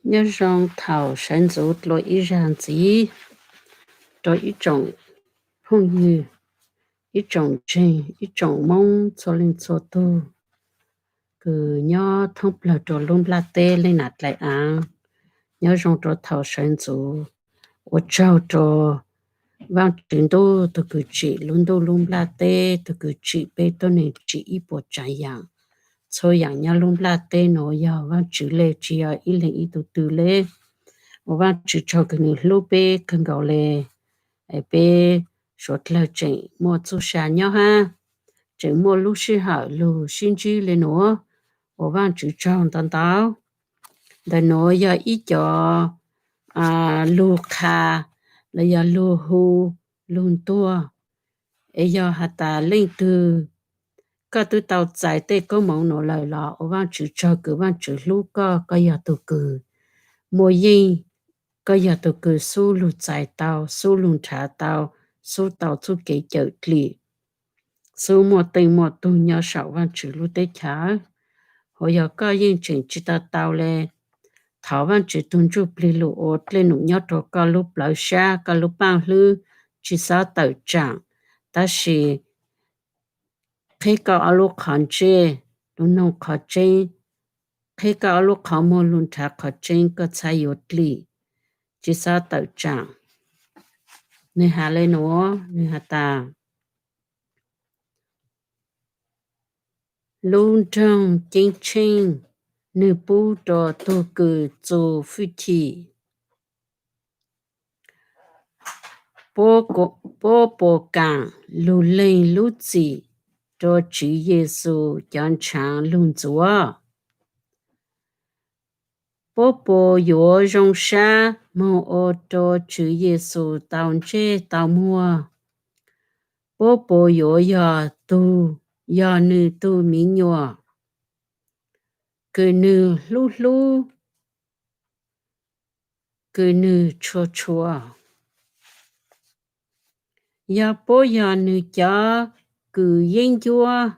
Nyob zoo thaum sawv ntxuv dlua ib zag ntxiv rau ib tsoom phooj ywg, ib tsoom ntseeg, ib tsoom Hmoob txhua leej txhua tug kws nyob thoob plawg rau lub nplaj teb leej nam dlaim aav. Nyob zoo rau thaum sawv ntxuv, ua tsaug rau Vaajtswv Ntuj tug kws tsim lub ntuj lub nplaj teb, tug kws tsim peb tuab neeg tsim ib puas tsaav yaam. Txhua yaam nyob lub nplaj teb nuav yog Vaajtswv le, tsi yog ib leeg ib tug twg le. Ua Vaajtswv tsaug kws nwg hlub peb kawg nkaus le, es peb suav dlawg tseem muaj txuj sa nyob hab, tseem muaj lub sij hawm lug sib ntsib le nuav. Ua Vaajtswv tsaug ntau ntau. Ntawm nuav yog ib cov lug qha los yog lug hu, lug ntuag, es yog has tas leej twg koj twb tau txais tej koob moov nuav lawm los ua Vaajtswv tsaug kws Vaajtswv hlub koj. Koj yog tug kws muaj yeej, koj yog tug kws xub lug txais tau, xub lug nrhav tau, xub tau txuj kev cawm dlim, xub muaj teej muaj tug nyob saum Vaajtswv lub teb chaws. Hos yog koj yeej tseem tsi tau tau le, thov Vaajtswv tug ntsuj plig lug ua dlej num nyob rau koj lub plawv sab, koj lub paaj hlwb, tsi xob tawm tsaam, tab sis qhib koj ob lub qhov ntsej lug noog qhov tseeb, qhib koj ob lub qhov muag lug nrhav qhov tseeb, koj txhad yuav dlim, tsi xob tawm tsaam. Nwg has le nuav, nwg has tas, lub nroog Ceeb Tsheej nwg pub rua tug kws txu fwj chim, puab puas kaam lug leeg lub txim rua Tswv Yexus cov ntshaav lug ntxuav. Puab puas yuav zoo sab moog ua rua Tswv Yexus tau ntsej tau muag. Puab puas yuav yog tug, yog nwg tug miv nyuam kws nwg hlub hlub, kws nwg tshua tshua. Yog puab yog nwg cov kws yeeb ncuab,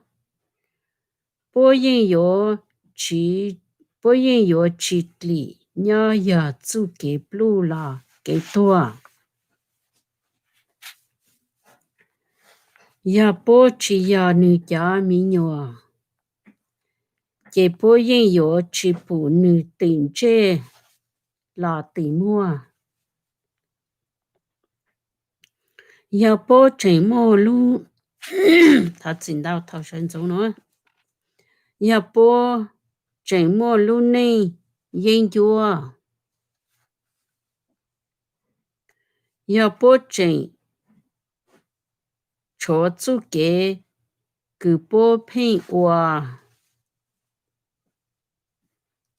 puab yeej yuav tsi, puab yeej yuav tsi dlim nyob yog txuj kev pluj los kev tuag. Yog puab tsi yog nwg cov miv nyuam, ces puab yeej yuav tsi pum nwg tim ntsej los tim muag. Yog puab tseem muaj lub, thov txim ntau thaum sawv ntxuv nuav, yog puab tseem muaj lub neej yeeb ncuab, yog puab tseem tshuav txuj kev kws puab pheej ua,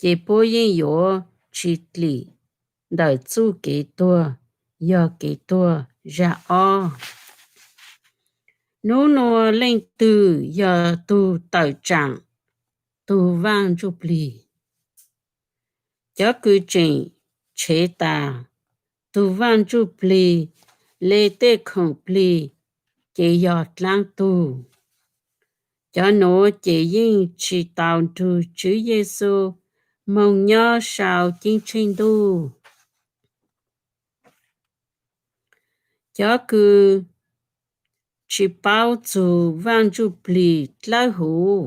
ces puab yeej yuav tsi dlim ntawm txuj kev tuag, yog kev tuag zag ob. Nub nua leej twg yog tug tawm tsaam tug Vaaj Ntsuj Plig? Cov kws tseem tshev tas tug Vaaj Ntsuj Plig le tej khoom plig ces yog dlaab tug. Cov nuav ces yeej tsi tau nrug Tswv Yexus moog nyob sau ceeb tsheej ntuj. Cov kws tsi paub txug Vaaj Ntsuj Plig dlawb huv,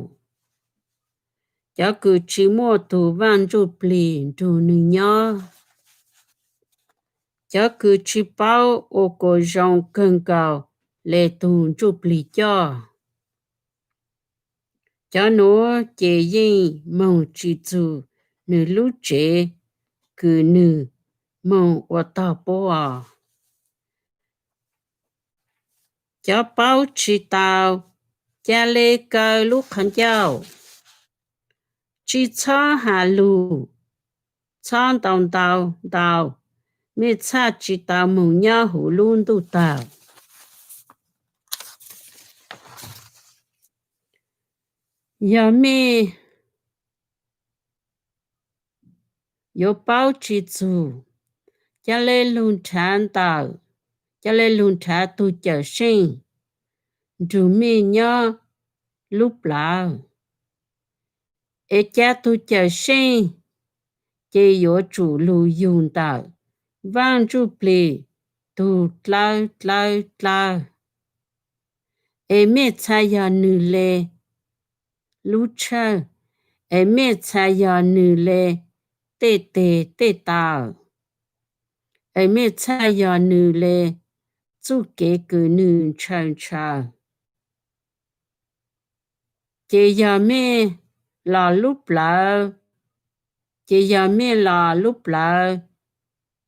cov kws tsi muaj tug Vaaj Ntsuj Plig nrug nwg nyob, cov kws tsi paub ua kuas zoo kawg nkaus le tug Ntsuj Plig coj, cov nuav ces yeej moog tsi txug nwg lub tsev kws nwg moog ua tog puab. Cov paub tsi tau ca le kaw lub qhov ncauj, tsi txhob has lug, txhob ntau ntau ntau, mej txhaj tsi tau moog nyob huv lub ntuj tawg. Yog mej yuav paub tsi txug ca le lug nrhav ntawm, ca le lug nrhav tug Cawmseej nrug mej nyob lub plawv, es ca tug Cawmseej ces yuav tsum lug yug ntawm Vaaj Ntsuj Plig tug dlawb dlawb dlawb. Es mej txhaj yog nwg le lub tshawj, es mej txhaj yog nwg le tej teg tej taw, es mej txhaj yog nwg le txuj kev kws nwg ntshaw ntshaw. Ces yog mej los lub plawv, ces yog mej los lub plawv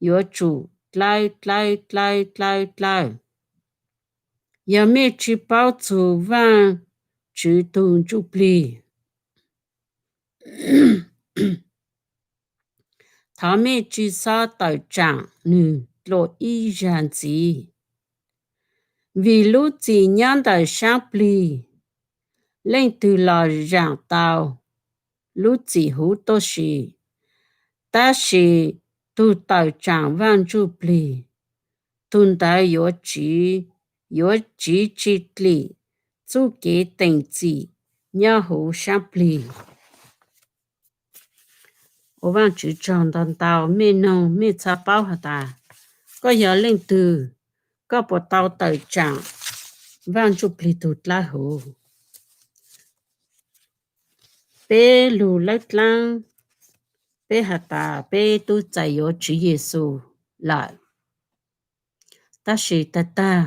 yuav tsum dlawb dlawb dlawb dlawb dlawb. Yog mej tsi paub txug Vaaj Tswv tug Ntsuj Plig, thov mej tsi xob tawm tsaam nwg dlua ib zag ntxiv. Vim lub txim nyob ntawm saab plig, leej twg los zaam tau lub txim huv tuab si, tab sis tug tawm tsaam Vaaj Ntsuj Plig, tug ntawd yuav tsiv, yuav tsiv tsi dlim txuj kev teem txim nyob huv saab plig. Ua Vaajtswv tsaug ntau ntau, mej noog mej txhaj paub has tas koj yog leej twg, koj puas tau tawm tsaam Vaaj Ntsuj Plig tug dlawb huv. Peb lug lawb dlaab, peb has tas peb tub txais yuav Tswv Yexus lawm, tab sis tag tag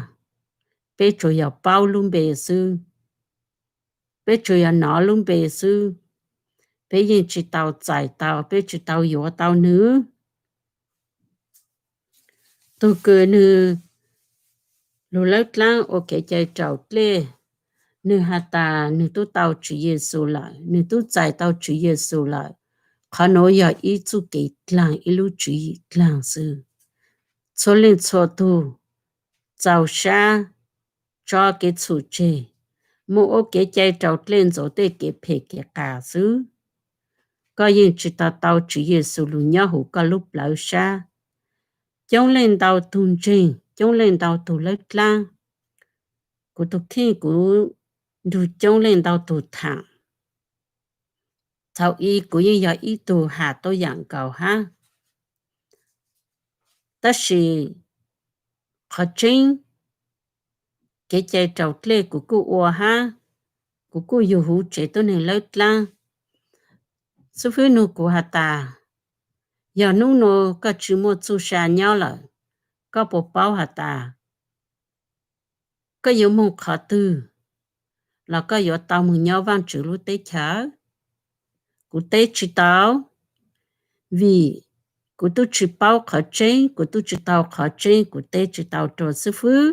peb tsuas yog paub lub npe xwb, peb tsuas yog nov lub npe xwb, peb yeej tsi tau txais tau, peb tsi tau yuav tau nwg. Tug kws nwg lug lawb dlaab ua kev cai raus dlej, nwg has tas nwg tub tau Tswv Yexus lawm, nwg tub txais tau Tswv Yexus lawm, qhov nuav yog ib txuj kev dlaag, ib lub tswv yim dlaag xwb. Txhua leej txhua tug txaus sab tso kev txhum tseg, moog ua kev cai raus dlej ntxuav tej kev phem kev qas xwb. Koj yeej tsi tau tau Tswv Yexus lug nyob huv koj lub plawv sab. Coob leej ntau tug ntseeg, coob leej ntau tug lawb dlaab. Kuv tug kheej kuv nrug coob leej ntau tug thaam. Thaum i kuv yeej yog ib tug has tuab yaam nkaus hab. Tab sis qhov tseeb, kev cai raus dlej kuv kuj ua hab, kuv kuj yug huv tsev tuab neeg lawb dlaab. Xib fwb nug kuv has tas, yog hnub nuav koj tsi muaj txuj sa nyob lawm, koj puas paub has tas koj yuav moog qhov twg los koj yuav tau moog nyob Vaajtswv lub teb chaws? Kuv teb tsi tau, vim kuv tub tsi paub qhov tseeb, kuv tub tsi tau qhov tseeb, kuv teb tsi tau rua xib fwb.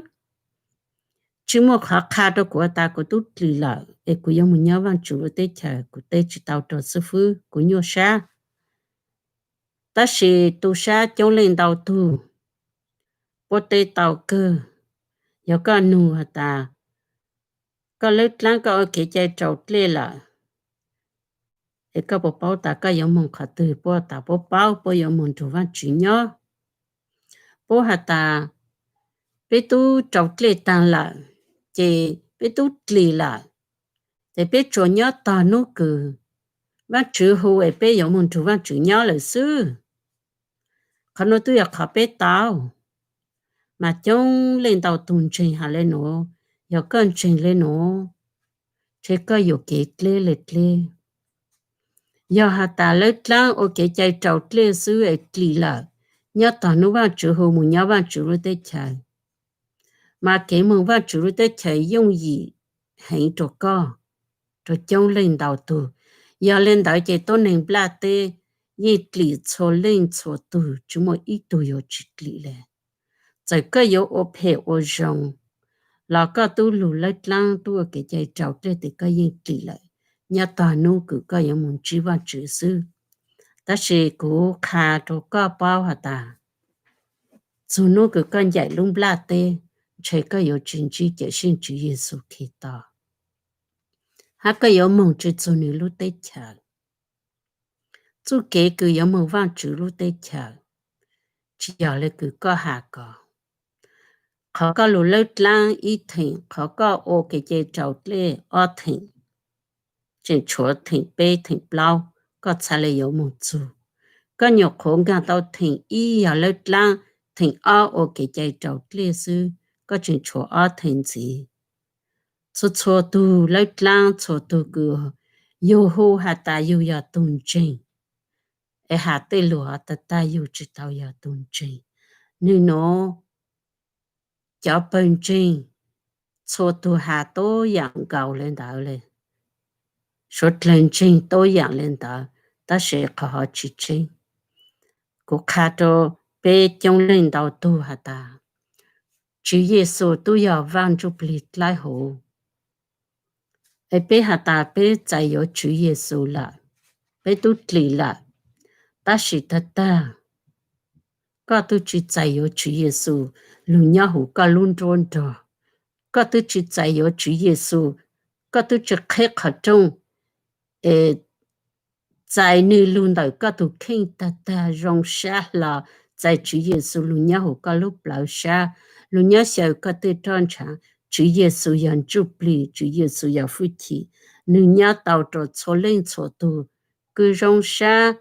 Tsi muaj qhov qha rua kuv has tas kuv tub dlim lawm es kuv yuav moog nyob Vaajtswv lub teb chaws, kuv teb tsi tau rua xib fwb, kuv nyuaj sab. Tab sis tu sab coob leej ntau tug puab teb tau kawg. Yog koj nug has tas koj lawb dlaab koj ua kev cai raus dlej lawm, es koj puas paub tas koj yuav moog qhov twg? Puab tas puab paub, puab yuav moog nrug Vaajtswv nyob. Puab has tas peb tub raus dlej taag lawm, ces peb tub dlim lawm, ces peb tsuas nyob tog nub kws Vaajtswv hu es peb yuav moog nrug Vaajtswv nyob lawm xwb. Qhov nuav tub yog qhov peb tau. Mas coob leej ntau tug ntseeg has le nuav, yog koj ntseeg le nuav, ntshe koj yuam kev dleb le dleb. Yog has tas lawb dlaab ua kev cai raus dlej xwb es dlim lawm, nyob tog nub Vaajtswv hu moog nyob Vaajtswv lub teb chaws, mas kev moog Vaajtswv lub teb chaws yooj yim heev rua koj, rua coob leej ntau tug. Yog le ntawd ces tuab neeg nplaj teb yeej dlim txhua leej txhua tug, tsi muaj ib tug yuav tsi dlim le. Txawm koj yuav ua phem ua zoo los koj tub lug lawb dlaab tub ua kev cai raus dlej tes koj yeej dlim lawm, nyob tog nub kws koj yuav moog ntsib Vaajtswv xwb. Tab sis kuv qha rua koj paub has tas txug nub kws koj ncaim lub nplaj teb, ntshe koj yuav tsi ntsib Cawm Seej Tswv Yexus Khetos, hab koj yuav moog tsi txug nwg lub teb chaws. Txuj kev kws yuav moog Vaajtswv lub teb chaws tsi yog le kws koj has ko. Qhov koj lug lawb dlaab ib theem, qhov koj ua kev cai raus dlej ob theem, tseem tshuav theem peb theem plaub koj txhaj le yuav moog txug. Koj nyuam qhuav nkag tau theem ib yog lawb dlaab, theem ob ua kev cai raus dlej xwb, koj tseem tshuav ob theem ntxiv. Txhua txhua tug lawb dlaab, txhua tug kws yug hu has tas yug yog tug ntseeg, es has tej lug has tas tag yug tsis tau yog tug ntseeg. Nwg nuav cov pawg ntseeg txhua tug has tuab yaam nkaus le ntawd le, suav dlawg ntseeg tuab yaam le ntawd, tab sis qhov hov tsis tseeb. Kuv qha rua peb coob leej ntau tug has tas, Tswv Yexus tub yog Vaaj Ntsuj Plig dlawb huv. Es peb has tas peb txais yuav Tswv Yexus lawm, peb tub dlim lawm, tab sis tag tag koj tub tsi txais yuav Tswv Yexus lug nyob huv koj lub nruab nrog. Koj tub tsi txais yuav Tswv Yexus, koj tub tsi qheb qhov rooj es txais nwg lug ntawm koj tug kheej tag tag zoo sab hlo, txais Tswv Yexus lug nyob huv koj lub plawv sab, lug nyob xyaw koj tej roj ntshaav. Tswv Yexus yog ntsuj plig, Tswv Yexus yog hwj chim, nwg nyob tau rua txhua leej txhua tug kws zoo sab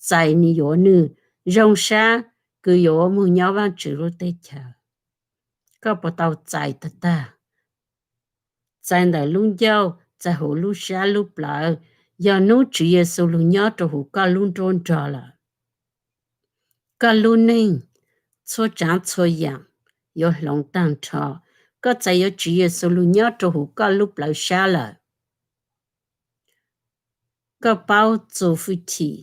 txais nwg yuav nwg, zoo sab kws yuav moog nyob Vaajtswv lub teb chaws. Koj puas tau txais tag tag? Txais ntawm lub ncauj, txais huv lub sab lub plawv, yog nub Tswv Yexus lug nyob rua huv koj lub nruab nrog lawm, koj lub neej txhua tsaav txhua yaam yuav hloov taag nrho. Koj txais yuav Tswv Yexus lug nyob rua huv koj lub plawv sab lawm, koj paub txu hwj chim,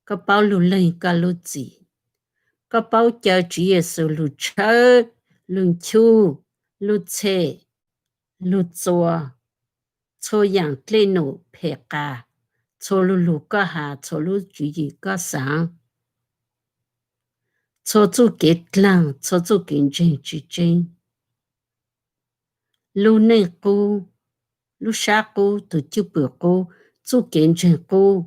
koj paub lug leeg koj lub txim, koj paub caw Tswv Yexus lug tshawb lug nchuj lub txhej lug txua, txhua yaam dlej num phem qas, txhua lug lug koj has, txhua lub tswv yim koj xaav, txhua txuj kev dlaag, txhua txuj kev ntseeg tsi tseeb, lub neej qub, lub sab qub, tug cwj pwm qub, txuj kev ntseeg qub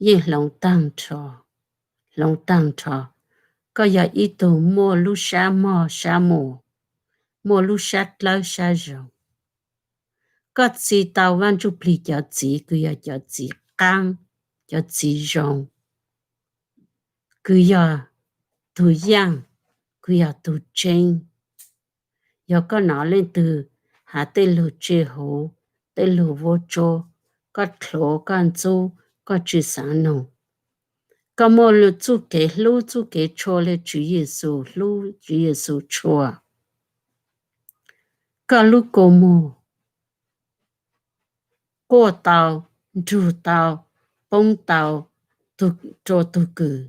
yeej hloov taag nrho, hloov taag nrho. Koj yog ib tug muaj lub sab mog sab muag, muaj lub sab dlawb sab zoo. Koj txi tau Vaaj Ntsuj Plig cov txiv kws yog cov txiv qaab, cov txiv zoo, kws yog tug yaaj, kws yog tug tseeb. Yog koj nov leej twg has tej lug tseg huv, tej lug vuab tsuab, koj dlhuav koj ntxub, koj tsi xaav noog. Koj muaj txuj kev hlub txuj kev tshua le Tswv Yexus hlub, Tswv Yexus tshua. Koj lub kua muag quaj tau, nrug tau, poob tau rua tug kws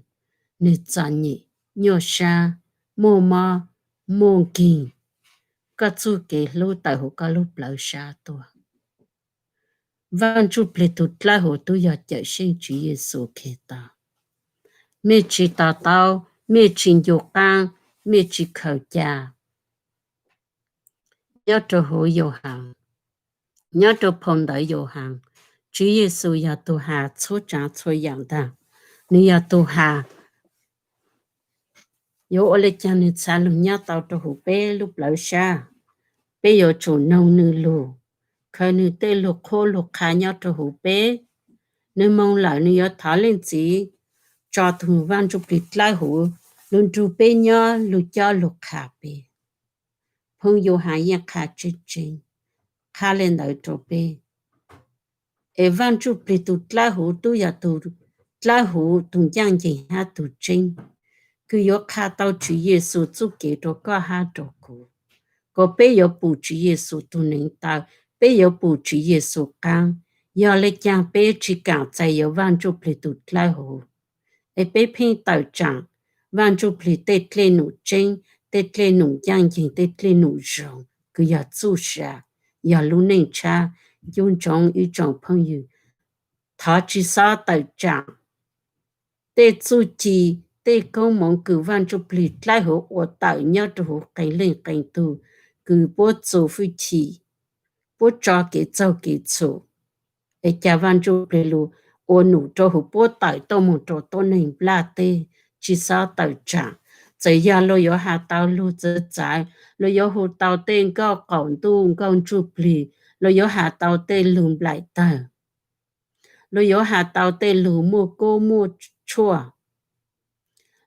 nwg txom nyem, nyuaj sab, muaj mob, muaj nkeeg. Koj txuj kev hlub tawm huv koj lub plawv sab tuaj. Vaaj Ntsuj Plig tug dlawb huv tub yog Cawm Seej Tswv Yexus Khetos. Mej tsi to taub, mej tsi ncu qaab, mej tsi khaws ca. Nyob rua huv Yauhaas, nyob rua phau ntawv Yauhaas, Tswv Yexus yog tug has txhua tsaav txhua yaam ntaag. Nwg yog tug has, yuav ua le caag nwg txhad lug nyob tau rua huv peb lub plawv sab? Peb yuav tsum noog nwg lug, khaws nwg tej lug qhuab lug qha nyob rua huv peb. Nwg moog lawm nwg yuav thov Leej Txiv tso tug Vaaj Ntsuj Plig dlawb huv lug nrug peb nyob lug cob lug qha peb. Phoo Yauhaas yeej qha tseeb tseeb, qha le ntawd rua peb. Es Vaaj Ntsuj Plig tug dlawb huv tub yog tug dlawb huv tug ncaaj nceeg hab tug tseeb, kws yuav qha tau Tswv Yexus txuj kev rua koj hab rua kuv, kom peb yuav pum Tswv Yexus tug neev taw, peb yuav pum Tswv Yexus qaab. Yog le caag peb tsi kaam txais yuav Vaaj Ntsuj Plig tug dlawb huv, es peb pheej tawm tsaam Vaaj Ntsuj Plig tej dlej num tseeb, tej dlej num ncaaj nceeg, tej dlej num zoo kws yog txuj sa, yog lub neej tshab. Ncu ntsoov ib tsoom phooj ywg, thov tsi xob tawm tsaam tej txuj ci, tej koob moov kws Vaaj Ntsuj Plig dlawb huv ua tawm nyob rua huv qee leej qee tug, kws puab txu hwj chim, puab tso kev txaug kev txhum, es ca Vaaj Ntsuj Plig lug ua num rua huv puab tawm tuaj moog rua tuab neeg nplaj teb. Tsi xob tawm tsaam, txawm yog luag yuav has tau lug txawv txawv, luag yuav hu tau tej nkauj qaum ntuj nkauj ntsuj plig, luag yuav has tau tej lug nplaim tawg, luag yuav has tau tej lug muaj koob muaj tshuaj,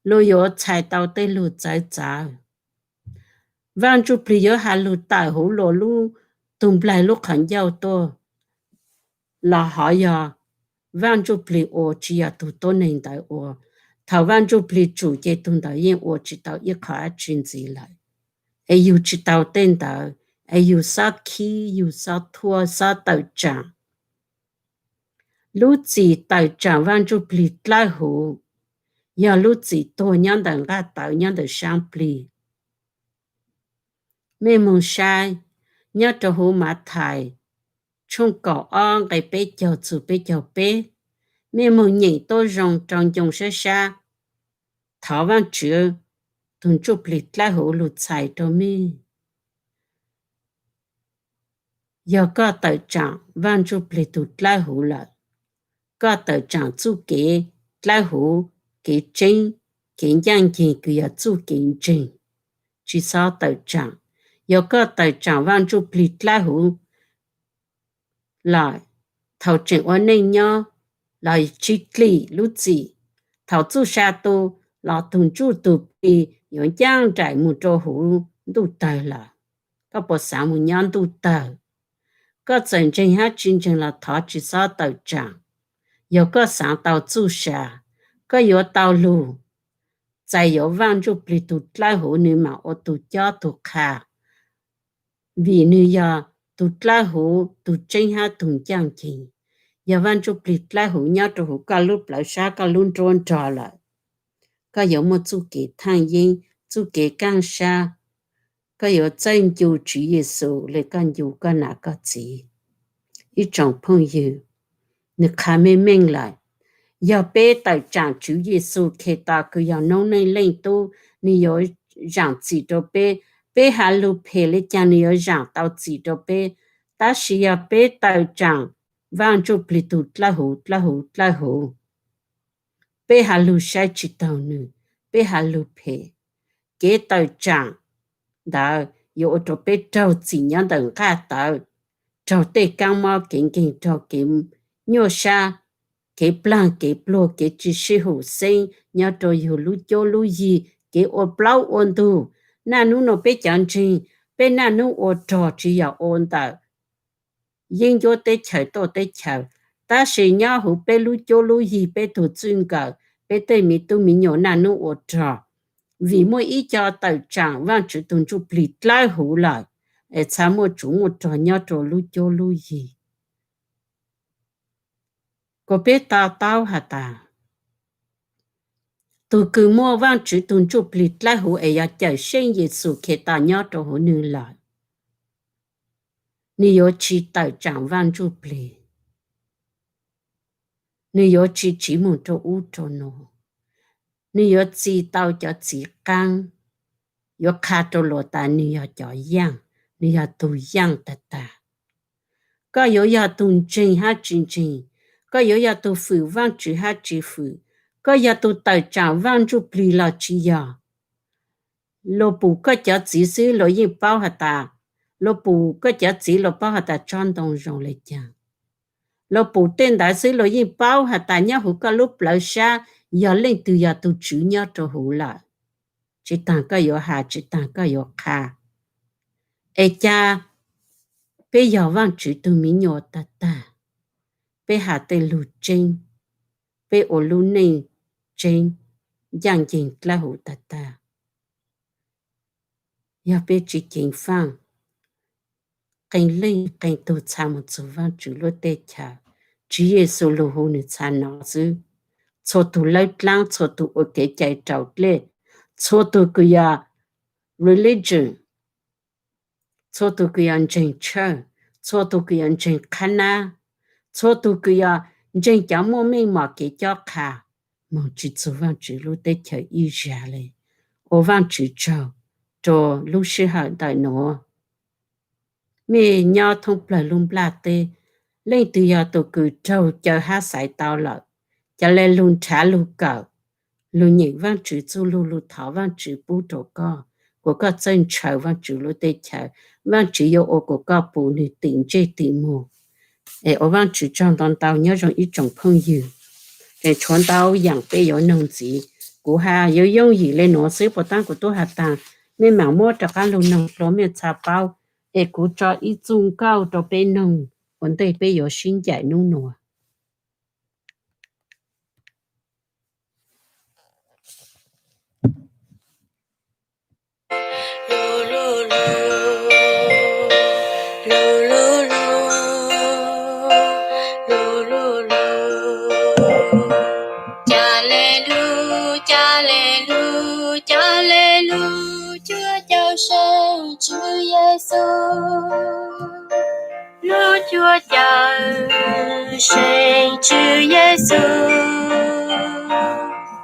luag yuav txhais tau tej lug txawv txawv. Vaaj Ntsuj Plig yuav has lug tawm huv luas lub tug nplaig lub qhov ncauj tuaj los hov yog Vaaj Ntsuj Plig ua, tsi yog tug tuab neeg ntawd ua. Thaum Vaaj Ntsuj Plig tsum ces tug ntawd yeej ua tsi tau ib qho dlaab tsi ntxiv lawm. Es yug tsi tau tej ntawd, es yug xob khib, yug xob thuaj, xob tawm tsaam. Lub txim tawm tsaam Vaaj Ntsuj Plig dlawb huv yog lub txim tuag nyob ntawm nqaj tawv nyob ntawm saab plig. Mej moog saib nyob rau huv Mathais tshooj kaum ob nqe peb caug txug peb caug peb, mej moog nyeem tuab zoo rau ncoo sab sab, thov Vaajtswv tug Ntsuj Plig dlawb huv lug txhais rau mej. Yog koj tawm tsaam Vaaj Ntsuj Plig tug dlawb huv lawm, koj tawm tsaam txuj kev dlawb huv, kev tseeb, kev ncaaj nceeg kws yog txuj kev ntseeg, tsi xob tawm tsaam. Yog koj tawm tsaam Vaaj Ntsuj Plig dlawb huv lawm, thaum tseem ua neej nyob los tsi dlim lub txim, thaum txuj sa tu los tug ntsuj tug plig yuav ncaaj nraim moog rau huv ntuj tawg lawm. Koj puas xaav moog nyob ntuj tawg? Koj txawm ntseeg hab tsi ntseeg los thov tsi xob tawm tsaam. Yog koj xaav tau txuj sa, koj yuav tau lug txais yuav Vaaj Ntsuj Plig tug dlawb huv, nwg maam ua tug cob tug qha. Vim nwg yog tug dlawb huv, tug tseeb hab tug ncaaj nceeg. Yog Vaaj Ntsuj Plig dlawb huv nyob rau huv koj lub plawv sab, koj lub nruab nrog lawm, koj yuav muaj txuj kev thaaj yeeb, txuj kev kaaj sab. Koj yuav txawj ncu Tswv Yexus le koj ncu koj nam koj txiv. Ib tsoom phooj ywg, nwg qha meej meej lawm. Yog peb tawm tsaam Tswv Yexus Khetos kws yog noob neej Leej Tub, nwg yuav zaam txim rau peb. Peb has lug phem le caag nwg yuav zaam tau txim rau peb. Tab sis yog peb tawm tsaam Vaaj Ntsuj Plig tug dlawb huv, dlawb huv, dlawb huv, peb has lug saib tsi taug nwg, peb has lug phem, kev tawm tsaam ntawd yuav ua rau peb raug txim nyob ntawm nqaj tawv, raug tej kaab mob kev nkeeg, raug kev nyuaj sab, kev plaag kev pluag, kev tsi sib hum xeeb nyob rau yug lub cuab lub yig, kev ua plaub ua ntug. Naj nub nuav peb cov ntseeg, peb naj nub ua rog tsi yog ua ntawm yeeb ncuab teb chaws tuaj teb chaws, tab sis nyob huv peb lub cuab lub yig, peb tug txij nkawm, peb tej miv tub miv nyuas naj nub ua rog. Vim muaj ib co tawm tsaam Vaajtswv tug Ntsuj Plig dlawb huv lawm, es txha muaj tsuv muaj rog nyob rau lub cuab lub yig. Kuas peb to taub has tas, tug kws muaj Vaajtswv tug Ntsuj Plig dlawb huv es yog Cawm Seej Yexus Khetos nyob rau huv nwg lawm, nwg yuav tsi tawm tsaam Vaaj Ntsuj Plig. Nwg yuav tsi tsiv moog rau ub rau nuav. Nwg yuav txi tau cov txiv qaab, yuav qha rau luas tas nwg yog cov yaaj, nwg yog tug yaaj tag tag. Koj yuav yog tug ntseeg hab tsi ntseeg, koj yuav yog tug fwm Vaajtswv hab tsi fwm, koj yog tug tawm tsaam Vaaj Ntsuj Plig los tsi yog, luas pum koj cov txiv xwb luas yeej paub has tas, luas pum koj cov txiv luas paub has tas tsob ntoo zoo le caag. Luas pum tej ntawd xwb luas yeej paub has tas nyob huv koj lub plawv sab yog leej twg yog tug Tswv nyob rau huv lawm. Tsi taag koj yuav has, tsi taag koj yuav qha. Es ca peb yog Vaajtswv tug miv nyuas tag tag, peb has tej lug tseeb, peb ua lub neej tseeb, ncaaj nceeg dlawb huv tag tag. Yog peb tsi ceev faaj, qee leej qee tug txha moog txug Vaajtswv lub teb chaws. Tswv Yexus lug hu nwg txha nov xwb. Txhua tug lawb dlaab, txhua tug ua kev cai raus dlej, txhua tug kws yog religion, txhua tug kws yog ntseeg church, txhua tug kws yog ntseeg qhab nab, txhua tug kws yog ntseeg cov muaj meej mom kev cob qha, moog tsi txug Vaajtswv lub teb chaws ib zag le. Ua Vaajtswv tsaug rua lub sij hawm ntawm nuav. Mej nyob thoob plawg lub nplaj teb, leej twg yog tug kws raug caw hab xaiv tau lawm, ca le lug nrhav lug kawm, lug nyeem Vaajtswv txuj lug, lug thov Vaajtswv pub rua koj, kuas koj txawj ntshaw Vaajtswv lub teb chaws. Vaajtswv yuav ua kuas koj pum nwg tim ntsej tim muag. Es ua Vaajtswv tsaug ntau ntau nyob zoo ib tsoom phooj ywg. Tseem tshuav ntau yaam peb yuav noog ntxiv. Kuv has yuav yooj yim le nuav xwb, puas taab kuv tub has taag, mej maam muab rov qaab lug noog dlua mej txhaj paub. Es kuv tso ib txuj nkauj rau peb noog ua ntej peb yuav sib ncaim nub nuav. Ca le lug, ca le lug, ca le lug, cuaj caug seej Tswv Yexus. Lub cuaj caug seej Tswv Yexus,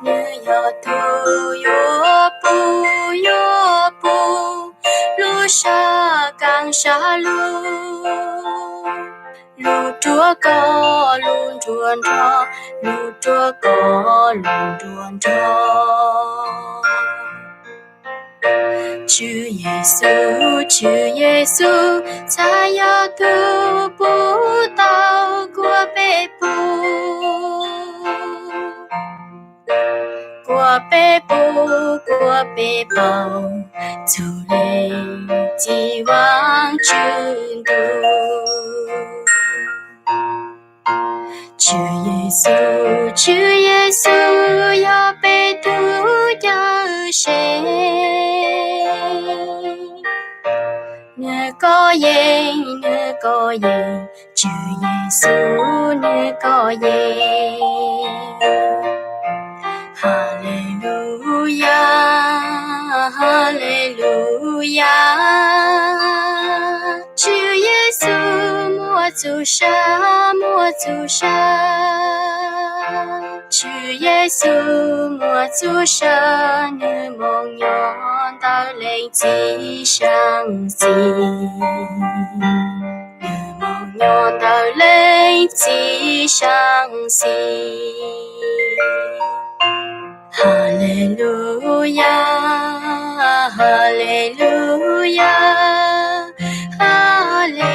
nwg yog tug yuav pum, yuav pum lub sab kaaj sab lug. Lug ruam koj lug nruab nrho, lug ruam koj lug nruab nrho. Tswv Yexus, Tswv Yexus, txhad yog tug pum tau kuas peb pum, kuas peb pum, kuas peb pum txug leej txiv Vaajtswv ntuj. Tswv Yexus, Tswv Yexus, yog peb tug cawm seej. Nwg koj yeej, nwg koj yeej, Tswv Yexus, nwg koj yeej. Haleluyas, haleluyas. Tswv Yexus muaj txuj sa, muaj txuj sa. Tswv Yexus muaj txuj sa, nwg moog nyob ntawm leej txiv sab xis. Nwg moog nyob ntawm leej txiv sab xis. Haleluyas, haleluyas, haleluyas.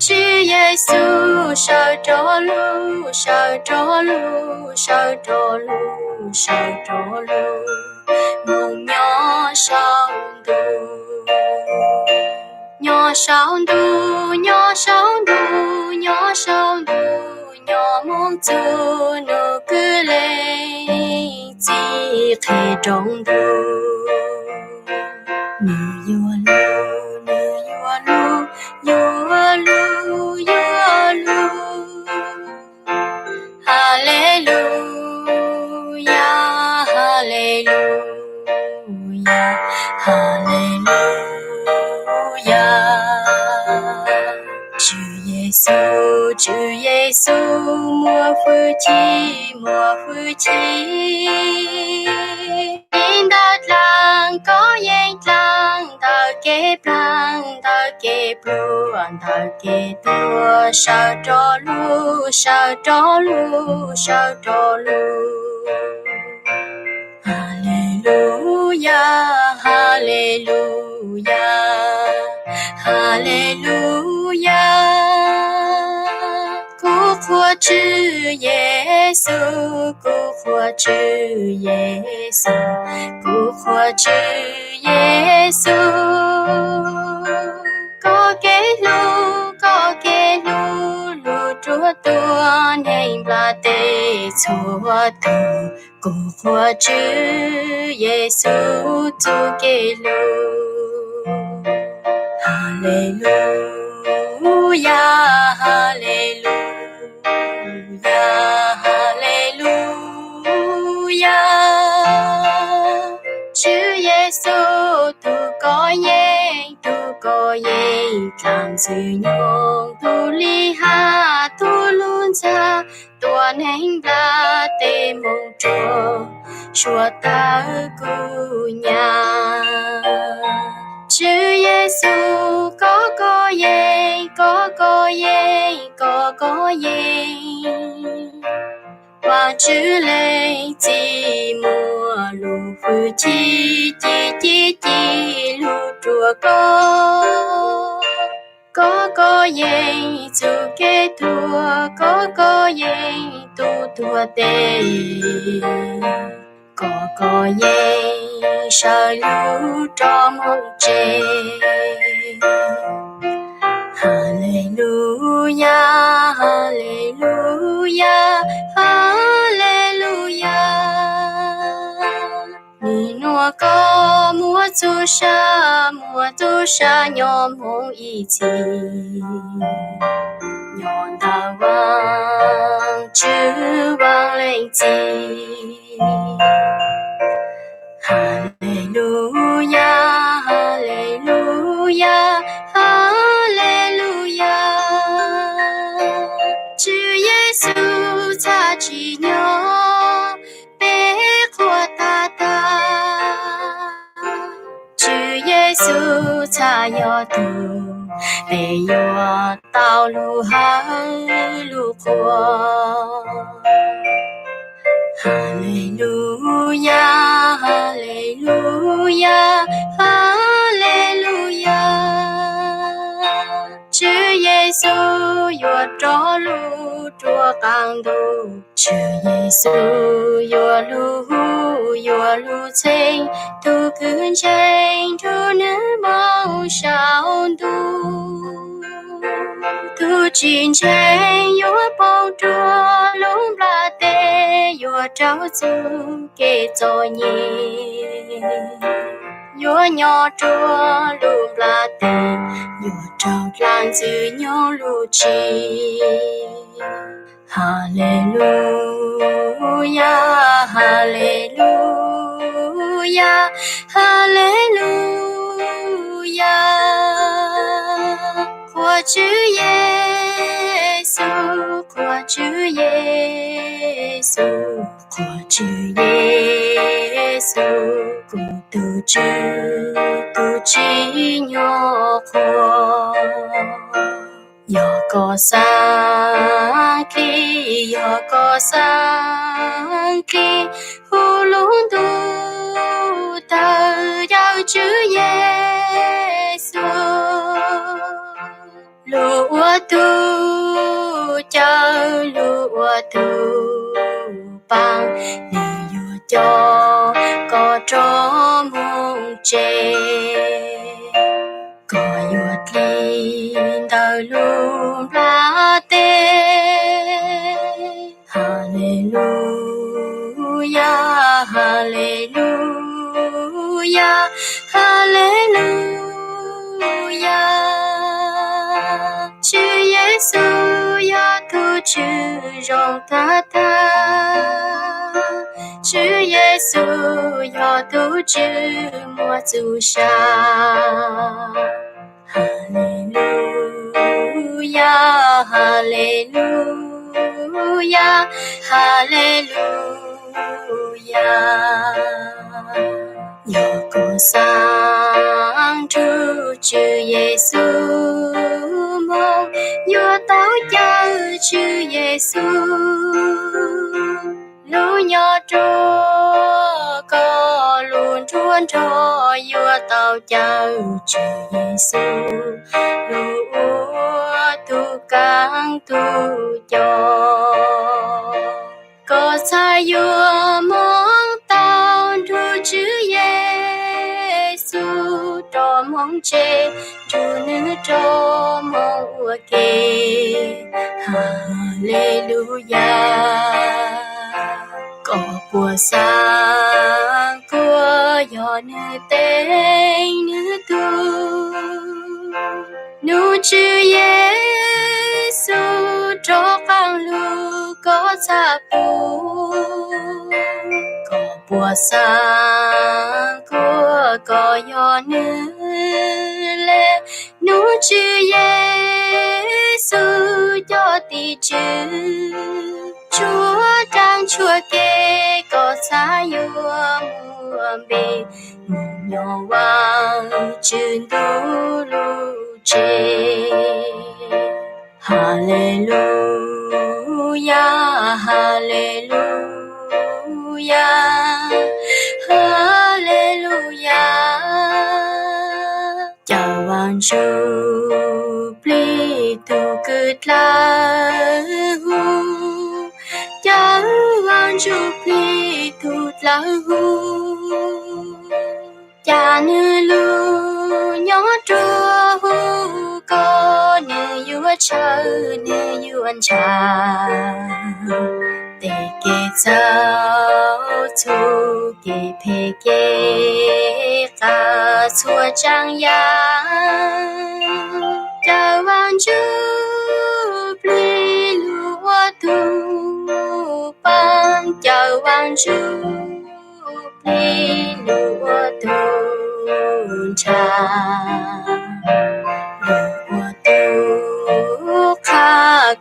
Tswv Yexus sawv rov lug, sawv rov lug, sawv rov lug, sawv rov lug, moog nyob sau ntuj. Nyob sau ntuj, nyob sau ntuj, nyob sau ntuj, nyob moog txug nub kws leej txiv qhe roob ntuj. Nwg yuav lug, nwg yuav lug, yuav lug, yuav lug. Haleluyas, haleluyas, haleluyas. Tswv Yexus, Tswv Yexus muaj fwj chim, muaj fwj chim. Ib ntawd dlaag koj yeej dlaag, ntawm kev plaag, ntawm kev pluag, ntawm kev tuag, sawv rov lug, sawv rov lug, sawv rov lug. Haleluyas, haleluyas, haleluyas. Kuv qhuas Tswv Yexus, kuv qhuas Tswv Yexus, kuv qhuas Tswv Yexus. Koj kev hlub, koj kev hlub, lug ruam tuab neeg nplaj teb txhua tug. Kuv qhuas Tswv Yexus txuj kev hlub. Haleluyas, haleluyas, haleluyas. Tswv Yexus tug koj yeej, tug koj yeej dlaag ntxwg nyoog, tug li has, tug lug ntxag, tuab neeg nplaj teb moog rua suav tawg kub nyam. Tswv Yexus koj koj yeej, koj koj yeej, koj koj yeej. Vaajtswv leej txiv muaj lub fwj chim ci ci ci lug rua koj. Koj koj yeej txuj kev tuag, koj koj yeej tu tuag tes, koj koj yeej sawv lug rov moog tsev. Haleluyas, haleluyas, haleluyas. Nwg nua koj muaj txuj sa, muaj txuj sa nyob moog ib txhis, nyob ntawm Vaajtswv Vaaj Leej Txiv. Haleluyas, haleluyas, haleluyas. Tswv Yexus txhaj tsi nyob, peb qhuas tag tag. Tswv Yexus txhaj yog tug peb yuav tau lug hawb lug qhuas. Haleluyas, haleluyas, haleluyas. Tswv Yexus yuav rov lug rua qaab ntuj. Tswv Yexus yuav lug hu, yuav lug txheeb tug kws ntseeg nrug nwg moog sau ntuj. Tug tsi ntseeg yuav poob rua lub nplaj teb, yuav raug txuj kev txom nyem, yuav nyob rua lub nplaj teb, yuav raug dlaab ntxwg nyoog lub tsev. Haleluyas, haleluyas, haleluyas. Qhuas Tswv Yexus, qhuas Tswv Yexus, qhuas Tswv Yexus, kuv tug Tswv, tug tsi nyob qhuas. Yog koj xaav dlej, yog koj xaav dlej, hu lub ntuj tawg caw Tswv Yexus. Lug ua tug cawm, lug ua tug paab, nwg yuav coj koj rov moog tsev. Koj yuav dlej ntawm lub nplaj teb. Haleluyas, haleluyas, haleluyas. Tswv Yexus yog tug Tswv zoo tag tag. Tswv Yexus yog tug Tswv muaj txuj sa. Haleluyas, haleluyas, haleluyas. Yog koj xaav nrug Tswv Yexus moog, yuav tau caw Tswv Yexus lug nyob rua koj lub nruab nrog, yuav tau caw Tswv Yexus lug ua tug kaab tug co. Koj txhaj yuav moog tau nrug Tswv Yexus rov moog tsev, nrug nwg rov moog ua ke. Haleluyas. Koj puas xaav kuas yog nwg teev nwg tug? Nub Tswv Yexus rov qaab lug koj txhaj pum. Koj puas xaav kuas koj yog nwg le? Nub Tswv Yexus cov tim tswv tshuav dlaab tshuav ke, koj txhaj yuav muab npe moog nyob Vaajtswv ntuj lub tsev. Haleluyas, haleluyas, haleluyas. Ntsuj Plig tus kws dlawb huv, caw Vaj Ntsuj Plig tus dlawb huv. Cas nwg lug nyob rua huv ko, nwg yuav tshawb nwg yuav ntshaw, tes kev txhaum txhua kev phem kev qas txhua tsaam yaam. Caw Vaj Ntsuj Plig lug ua tug paab, caw Vaj Ntsuj Plig lug ua tug nrhav, lug ua tug qha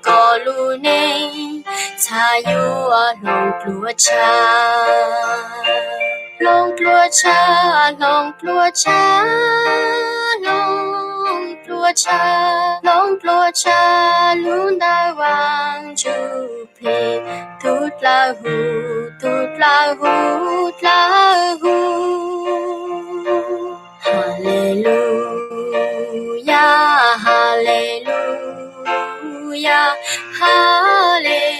kom lub neej txhad yuav hloov dlua tshav, hloov dlua tshav, hloov dlua tshav, hloov dlua tshav, hloov dlua tshav lug ntawm Vaj Ntsuj Plig tug dlawb huv, tug dlawb huv, dlawb huv. Haleluyas, haleluyas, haleluyas.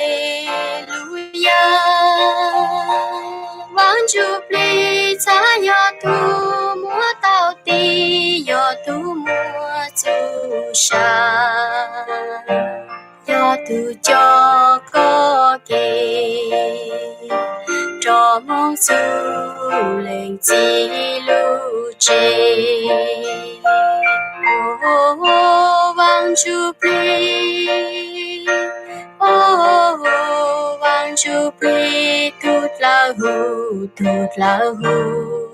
Vaj Ntsuj Plig txhad yog tug muab tau tig, yog tug muab txuj sa, yog tug coj koj kev rov moog txug leej txiv lub tsev. Vaj Ntsuj Plig, Vaj Ntsuj Plig tug dlawb huv, tug dlawb huv,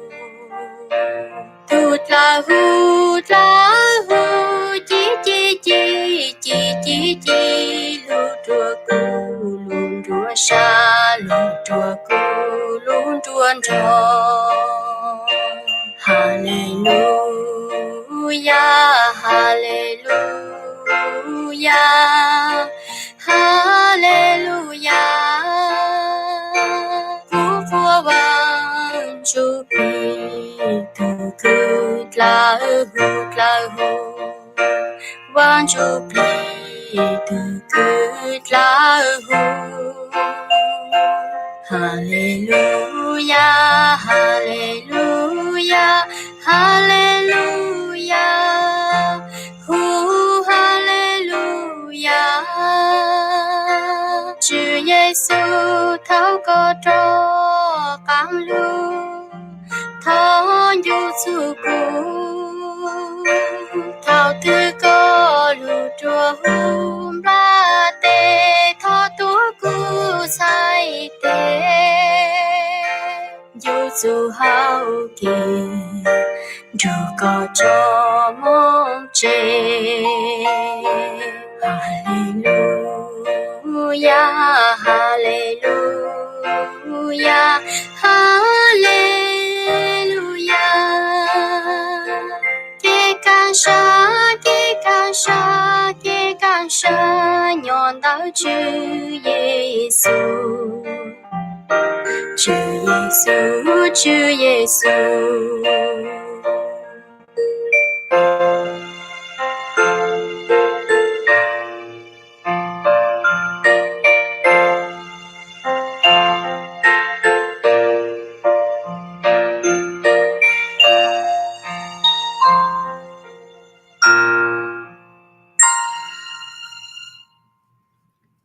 tug dlawb huv, dlawb huv, ci ci ci, ci ci ci, lug rua kuv lub nruab sab, lug rua kuv lub nruab nrog. Haleluyas, haleluyas, haleluyas. Kuv quaj Vaj Ntsuj Plig tug kws dlawb huv, dlawb huv, Vaj Ntsuj Plig tug kws dlawb huv. Haleluyas, haleluyas, haleluyas, hu haleluyas. Tswv Yexus, thaum koj rov qaab lug, thov ncu txug kuv. Thaum twg koj lug rua huv nplaj teb, thov tuav kuv txhais tes, ncu txug hauv kev, nrug koj tso moog tsev. Haleluyas, haleluyas, haleluyas. Kev kaaj sab, kev kaaj sab, kev kaaj sab nyob ntawm Tswv Yexus. Tswv Yexus, Tswv Yexus.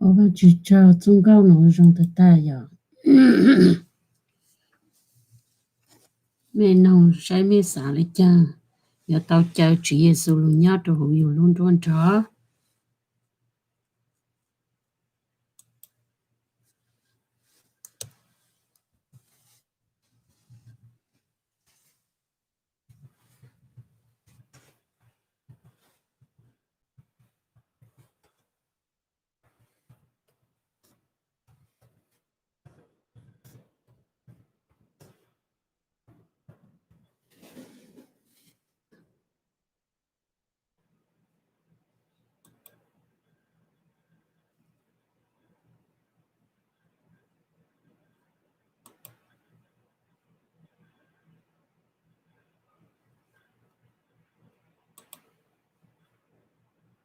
Ua Vajtswv tsaug, txuj nkauj no zoo tag tag yom. Mej noog saib mej xav le caag, yuav tau caw Tswv Yexus lug nyob rua huv yug lub nruab nrog.